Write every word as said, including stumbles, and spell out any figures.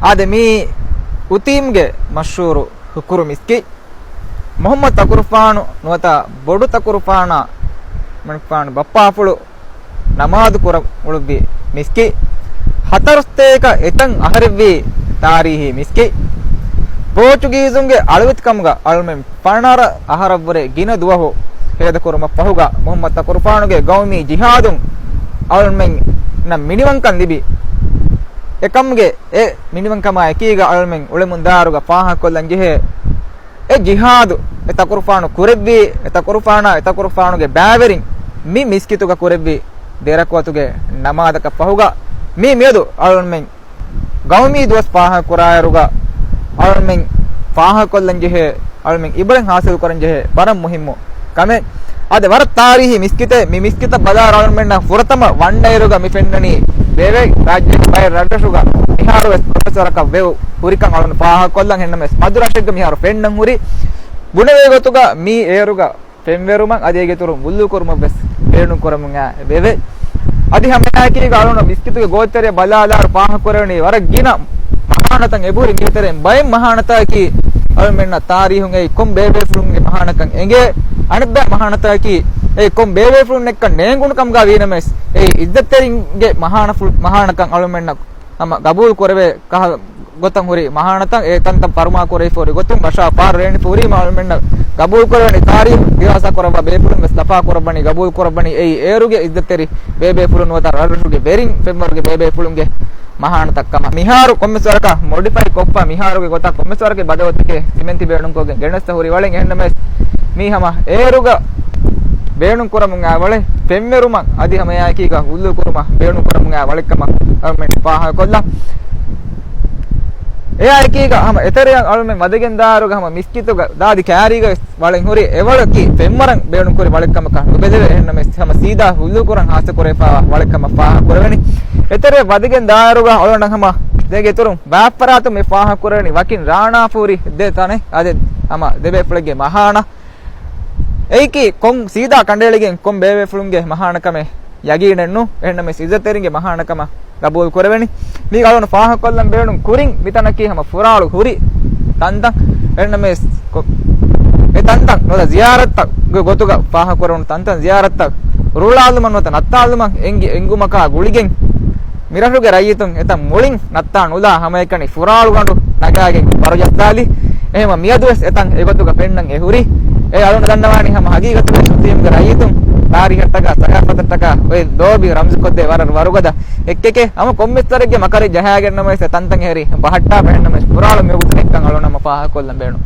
އާދެ، މީ އުތީމްގެ މަޝްހޫރު ހުކުރު މިސްކިތް. މުޙައްމަދު ތަކުރުފާނު ނުވަތަ ބޮޑު ތަކުރުފާނާ މަނިކުފާނު ބައްޕާފުޅު ނަމާދު ކުރަން އުޅުއްވި މިސްކިތް. ހަތަރުސަތޭކަ އެތައް އަހަރެއްވީ ތާރީހީ މިސްކިތް. ޕޯޗުގީޒުންގެ އަޅުވެތިކަމުގަ އަޅުމެން ފަނަރަ އަހަރަށްވުރެ ގިނަ ދުވަހު ހޭދަކުރުމަށް ފަހުގަ މުޙައްމަދު ތަކުރުފާނުގެ ގައުމީ ޖިހާދުން އަޅުމެންނަށް މިނިވަންކަން ލިބި. އެކަމުގެ އެ މިނިވަންކަމާ އެކީގަ އަޅުމެން އުޅެމުންދާއިރުގަ ފާހަގަކޮށްލަން ޖެހޭ އެ ޖިހާދު އެ ތަކުރުފާނު ކުރެއްވީ، އެ ތަކުރުފާނާ އެ ތަކުރުފާނުގެ ބައިވެރިން މި މިސްކިތުގަ ކުރެއްވި ދެރަކުޢަތުގެ ނަމާދަކަށް ފަހުގަ މީ މިއަދު އަޅުމެން ގައުމީ ދުވަސް ފާހަގަކުރާއިރުގަ އަޅުމެން ފާހަގަކޮށްލަން ޖެހޭ އަޅުމެން އިބަރަށް ހާސިލް ކުރަން ޖެހޭ ވަރަށް މުހިއްމު ކަމެއް. އާދެ، ވަރަށް ތާރީހީ މިސްކިތެއް. މި މިސްކިތަށް ބަލާއިރު އަޅުމެންނަށް ފުރަތަމަ ވަންނައިރުގަ މި ފެންނަނީ ބޭބެ ރާއްޖޭގެ ބައެއް ރަށްރަށުގަ މިހާރު ވެސް ކޮންމެސް ވަރަކަށް ވެވު ހުރިކަން އަޅުން ފާހަގަކޮށްލަން. އެހެންނަމަވެސް މަދު ރަށެއްގަ މިހާރު ފެންނަން ހުރި ބުނެވޭ ގޮތުގަ މީ އޭރުގަ ފެންވެރުމަށް އަދި އޭގެ އިތުރުން ވުޟޫ ކުރުމަށް ވެސް ބޭނުން ކުރަމުން އައި ވެވޭ. އަދި ހަމައެއާއެކީގަ އަޅުން މިސްކިތުގެ ގޯތިތެރެއަށް ބަލާލާއިރު ފާހަގަކުރެވެނީ ވަރަށް ގިނަ މަހާނަތައް އެބަހުރި. މީ ތެރެއިން ބައެއް މަހާނަތަކީ އަޅުމެންނަށް ތާރީހުން އެއީ ކޮން ބޭބޭފުޅުންގެ މަހާނަކަން އެނގޭ. އަނެއްބައި މަހާނަތަކީ އެއީ ކޮން ބޭބޭފުޅުންނެއްކަން ނޭނގުނު ކަމުގަ ވީނަމަވެސް އެއީ އިއްޒަތްތެރިންގެ މަހާނަފުޅު-، މަހާނަކަން އަޅުމެންނަށް ހަމަ ގަބޫލު ކުރެވޭ ކަހަލަ ގޮތަށް ހުރި މަހާނަތައް އެ ތަންތަން ފަރުމާ ކުރެވިފަ ހުރި ގޮތުން ވަށާ ފާރު ރޭނިފަ ހުރީމަ އަޅުމެންނަށް ގަބޫލު ކުރެވެނީ. ތާރީޚު ދިރާސާ ކުރައްވާ ބޭފުޅުން ވެސް ލަފާ ކުރައްވަނީ، ގަބޫލު ކުރައްވަނީ އެއީ އޭރުގެ އިއްޒަތްތެރި ބޭބޭފުޅުން ނުވަތަ ރަށްރަށުގެ ވެރިން ފެންވަރުގެ ބޭބޭފުޅުންގެ މަހާނަތައް ކަމަށް. މިހާރު ކޮންމެސް ވަރަކަށް މޮޑިފައި ކޮށްފަ، މިހާރުގެ ގޮތަށް ކޮންމެސް ވަރަކަށް ބަދަލުތަކެއް ސިމެންތި ބޭނުންކޮށްގެން ގެނެސްފަ ހުރި ވަޅެއް. އެހެންނަމަވެސް މީ ހަމަ އޭރުގަ ބޭނުން ކުރަމުން އައި ވަޅެއް ފެންވެރުމަށް އަދި ހަމައެއާއެކީގަ ހުއްލު ކުރުމަށް ބޭނުން ކުރަމުން އައި ވަޅެއްކަމަށް އަޅުމެން ފާހަގަކޮށްލަން. އެއާއެކީގަ ހަމަ އެތެރެއަށް އަޅުމެން ވަދެގެން ދާއިރުގަ ހަމަ މިސްކިތުގަ ދާދި ކާރީގަ ވަޅެއް ހުރި އެވަޅަކީ ފެންވަރަށް ބޭނުންކުރި ވަޅެއްކަމަކަށް ނުބެލެވޭ. އެހެންނަމަވެސް ހަމަ ސީދާ ހުއްލު ކުރަން ހާއްސަ ކުރެވިފައިވާ ވަޅެއްކަމަށް ފާހަގަ ކުރެވެނީ. އެތެރެއަށް ވަދެގެން ދާއިރުގަ އަޅުގަނޑަށް ހަމަ ދޭގެ އިތުރުން ބާއްޕަރާތުން މި ފާހަގަ ކުރެވެނީ ވަކިން ރާނާފަ ހުރި ދެ ތަނެއް. އާދެ، ހަމަ ދެބޭފުޅެއްގެ މަހާނަ އެއީކީ ކޮން ސީދާ ކަނޑައެޅިގެން ކޮން ބޭބޭފުޅުންގެ މަހާނަކަމެއް ޔަގީނެއް ނޫން. އެހެންނަމަވެސް އިއްޒަތްތެރިންގެ މަހާނަކަމަށް ގަބޫލު ކުރެވެނީ. މީ އަޅުން ފާހަގަކޮށްލަން ބޭނުން ކުރިން މިތަނަކީ ހަމަ ފުރާޅު ހުރި ތަންތަން. އެހެންނަމަވެސް ކޮ-، އެ ތަންތަން ނުވަތަ ޒިޔާރަތްތައް ގޮ-، ގޮތުގަ ފާހަގަކުރެވުނު ތަންތަން ޒިޔާރަތްތައް ރޫޅާލުމަށް ނުވަތަ ނައްތާލުމަށް އެނގި-، އެނގުމަކާ ގުޅިގެން މިރަށުގެ ރައްޔިތުން އެތަން މުޅިން ނައްތާ ނުލާ ހަމައެކަނި ފުރާޅުގަނޑު ނަގާގެން ބަރުޖައްސާލި. އެހެންމަ މިއަދުވެސް އެތަން އެގޮތުގަ ފެންނަން އެހުރީ. އެ އަޅުން ދަންނަވާނީ ހަމަ ހަގީގަތުގައި އުތީމްގެ ރައްޔިތުން ތާރީޚަށްޓަކާ ސަގާފަތަށްޓަކާ އޮތް ލޯބި ރަމްޒުކޮށްދޭ ވަރަށް ވަރުގަދަ އެއްކެކޭ. ހަމަ ކޮންމެސް ވަރެއްގެ މަކަރެއް ޖަހާގެންނަމަވެސް އެ ތަންތަން އެހެރީ ބަހައްޓާފަ. އެހެންނަމަވެސް ފުރާޅު މިވަގުތު ނެތްކަން އަޅުން ހަމަ ފާހަގަކޮށްލަން ބޭނުން.